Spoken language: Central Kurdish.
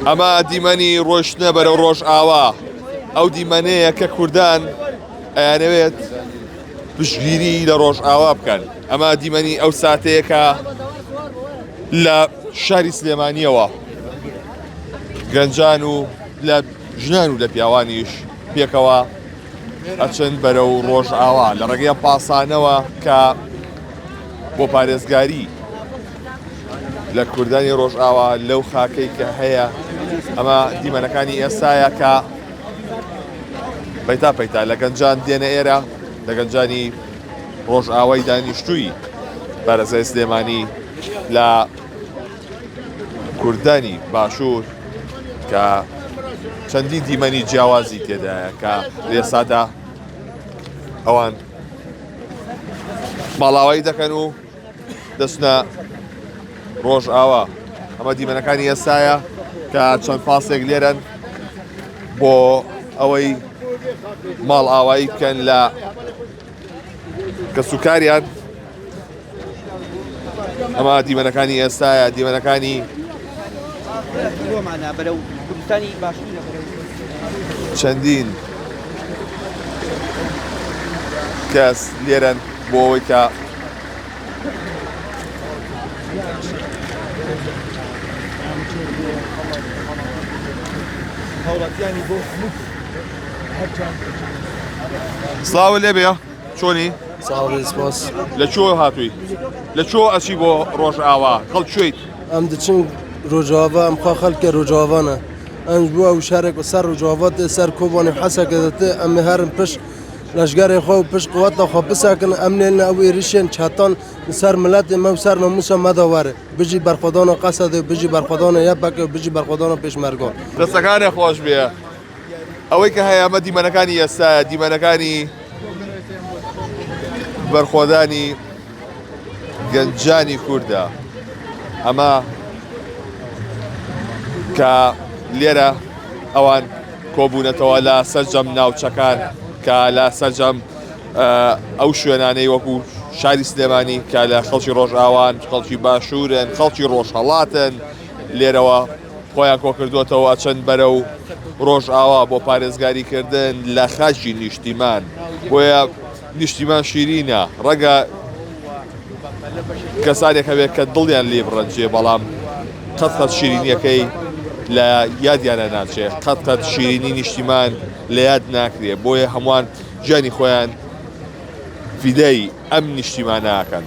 ئەمە دیمەنی ڕۆشتنە بەرەو ڕۆژئاوا ئەو دیمەنەیە کە کوردان ئەیانەوێت پشتگیری لە ڕۆژئاوا بکەن ئەمە دیمەنی ئەو ساتەیە کە لە شاری سلێمانیەوە گەنجان و لە ژنان و لە پیاوانیش پێکەوە ئەچن بەرەو ڕۆژئاوا لە ڕێگەی ئەم پاسانەوە کە بۆ پارێزگاری لە کوردانی ڕۆژئاوا لەو خاکەی کە هەیە ئەمە دیمەنەکانی ئێستاە کە پەیتا پەیتا لە گەنجان دێنە ئێرە لە گەنجانی ڕۆژئاوای دانیشتووی پارێزگای سلێمانی لە کوردانی باشوور کە چەندین دیمەنی جیاوازی تێدایە کە لێسادا ئەوان ماڵاوایی دەکەن و دەچنە ڕۆژئاوا ئەمە دیمەنەکانی ئێستایە کە چەند پاسێک لێرەن بۆ ئەوەی ماڵ ئاوایی بکەن لە کەسوکاریان ئەمە دیمەنەکانی ئێستاە دیمەنەکانی چەندین کەس لێرەن بۆ ئەوەی کە سڵاوت لێبێ چۆنی سپاس لە کوێ هاتووی لە کوێ ئەچی بۆ ڕۆژئاوا خەڵک کوێیت ئەم دچن ڕۆژاوا ئەم خوا خەڵکە ڕۆژاوانە ئەم بووە و شارێک سەر ڕۆژاوا سەر کۆبانی حەسەکە دەتێ ئەم هەرم پشت لەشگەرێ خۆ و پشت قوتە خۆ بسەکن ئەم نێنە ئەو ێریشێن چەتان سەر ملەتێ مە و سەر ناموسە مەدا وەرە بژی بەرخۆدانە قەسەدێ و بژی بەرخۆدانە یەپەکە و بژی بەرخۆدانە پێشمەرگان. دەستەکانێ خۆش بێ ئەوەی کە هەیە ئەمە دیمەنەکانی ئێستایە دیمەنەکانی بەرخۆدانی گەنجانی کوردە ئەمە کە لێرە ئەوان کۆبوونەتەوە لە سەرجەم ناوچەکان کە لە سەرجەم ئەو شوێنانەی وەکو شاری سلێمانی کە لە خەڵکی ڕۆژئاوان خەڵکی باشوورن خەڵکی ڕۆژهەڵاتن لێرەوە خۆیان کۆکردووەتەوە چەند بەرە و ڕۆژئاوا بۆ پارێزگاریکردن لە خاکی نیشتیمان بۆیە نیشتیمان شیرینە ڕەنگە کەسانێک هەبێت کە دڵیان لێ بڕەنجێ بەڵام قەت قەت شیرینیەکەی لە یادیانە ناچێ قەت قەت شیرینی نیشتیمان لە یاد ناکرێ بۆیە هەمووان گیانی خۆیان فیدای ئەم نیشتیمانە ئەکەن.